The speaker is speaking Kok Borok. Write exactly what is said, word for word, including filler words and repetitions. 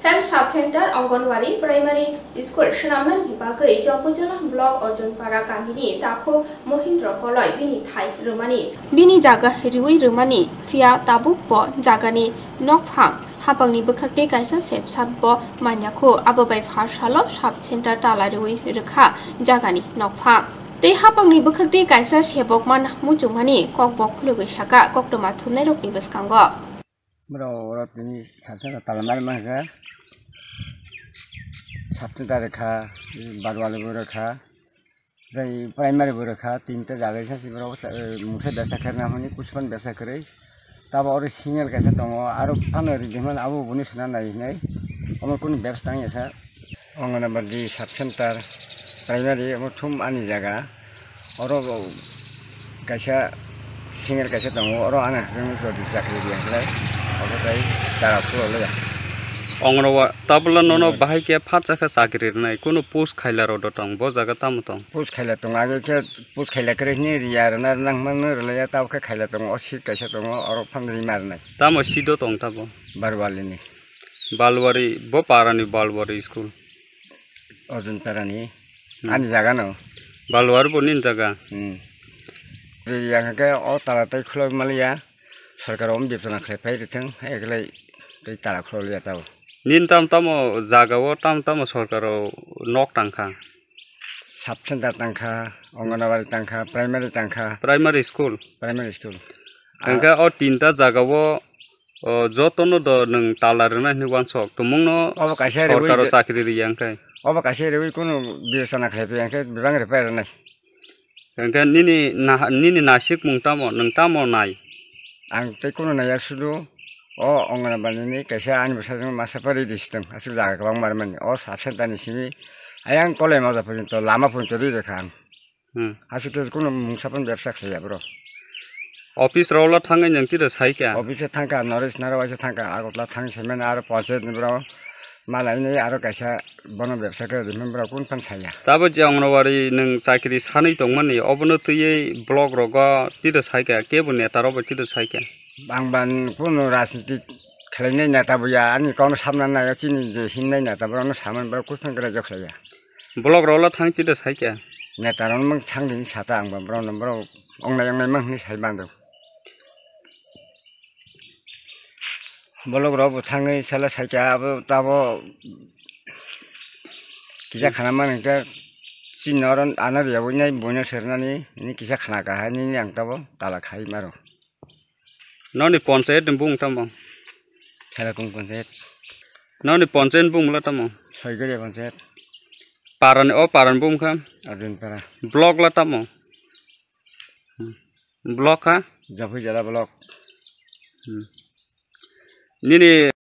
Health Sub Center, Anganwadi, Primary School swnamnani bagwi Jambujala Block Arjunpara kamini takhuk Mohindra Koloi bini thai rwmani. Bini jaga riwi rwmani, phiya tabuk bo jagani nokphang hapangni bwkhak tei kaisa sepsak bo manya kho. Abo bai phar salo Sub Center tala riwi rwkha jagani nokphang. Tei hapangni bwkhak tei kaisa sebok man muchungmani kok bo khulugwi saka koktwma thumnairokni bwskango. Bro, oro tini Sub Center tala mari mankha. Sub Center rwkha, Barwali bo rwkha, tei Primary bo rwkha, tinta jaga sa si bro, eh, mungsa besa khairna hwnwi kuchpan besa kharwi. Tabo oro single kaisa tongo, aro phano ridimani abo buni swnam nai hinwi. Omo kunu bebsa tang ya sa. Anganwadi Sub Center, Primary, omo thum ani jaga. Oro bo kaisa single kaisa tongo, oro ani hwnkhe rodi chakri riya khlai, obo tei tara phulo le. Anganwadi tabla nono bahai khe phatsa khe chakri rwnai, kunu post khaila rok do tong, bo jaga tamo tong? Post khaila tong, age khe post khaila kre hini riya rwna nang mano rwlaiya, tabo khe khaila tong, o seat kaisa tongo, oro phan rima rwnai. Tamo seat o tong tabo? Barwali ni. Balwari, bo parani Balwari school. Arjun parani. Hmm. Ani jaga no. Balwari bo nini jaga. Hmm. Yang ke o tala tai khuloi maliya. Sorkar om bibsana khlai pai ritheng, hai khlai tei tala khuloi ya tao. Nini tam tamo jaga o tam tamo sorkar o nok tangkha? Sub center tangkha, Anganwadi tangkha, primary tangkha. Primary school? Primary school. Hingke o tinta jaga o, o, jotono do nwng tala rwna hinwi wansok. Tumungno obo kaisa rwui sorkaro be-, chakri riya hingke. Obo kaisa rwui kunu bibesana khlai phi hingke bebak rwpai rwnai. Hingke nini nah-, nini nasikmung tamo, nwng tamo nai? Ang tei kunu naiya sudu o Anganwadi ni kaisa ani bwsajwk masa pari di situng. Aswk jaga kwbangma rwmani. O sub center ni simi ayang kolai moja porjonto lama porjonto ri rwkha ang. Hmm. Aswk khe kunu mungsa phano bebsa khlaiya bro. Office rok ulo thangwi nwng tiro sai kha? Office o thangkha, Noris Naro waisa thangkha, Agartala thang saimano aro panchayat ni bro malai ni aro kaisa bono bebsa khe rimani bro kun phan saya. Tabo je Anganwadi nwng chakri sanwi tongmani obono twiwi block rogo tiro sai kha, kebo neta rok bai tiro sai kha? Ang ban kunu rajniti khlainai neta bo ya, ani kokno samna nai, chini je hinnai neta borokno samani borok kuphang krai jok saya. Block rok ulo thang tito sai kha? Neta rok mang thang dini sata ang ba borok no borok ongnai ongnai mang hinwi sai bando. Block rok bo thangwi sala sai kha abo tabo kisa khana man hingke chini oro ano riya bo nai buino sernani hini kisa khana kahai nini ang tabo tala khai maro. Noni panchayat ni bung tamo? Khelakung panchayat. Noni panchayat ni bung la tamo? Soigoria panchayat. Parani, o parani bung kha? Arjun para. Block la tamo? Hmm. Block kha? Japui jala block. Hmm. Nini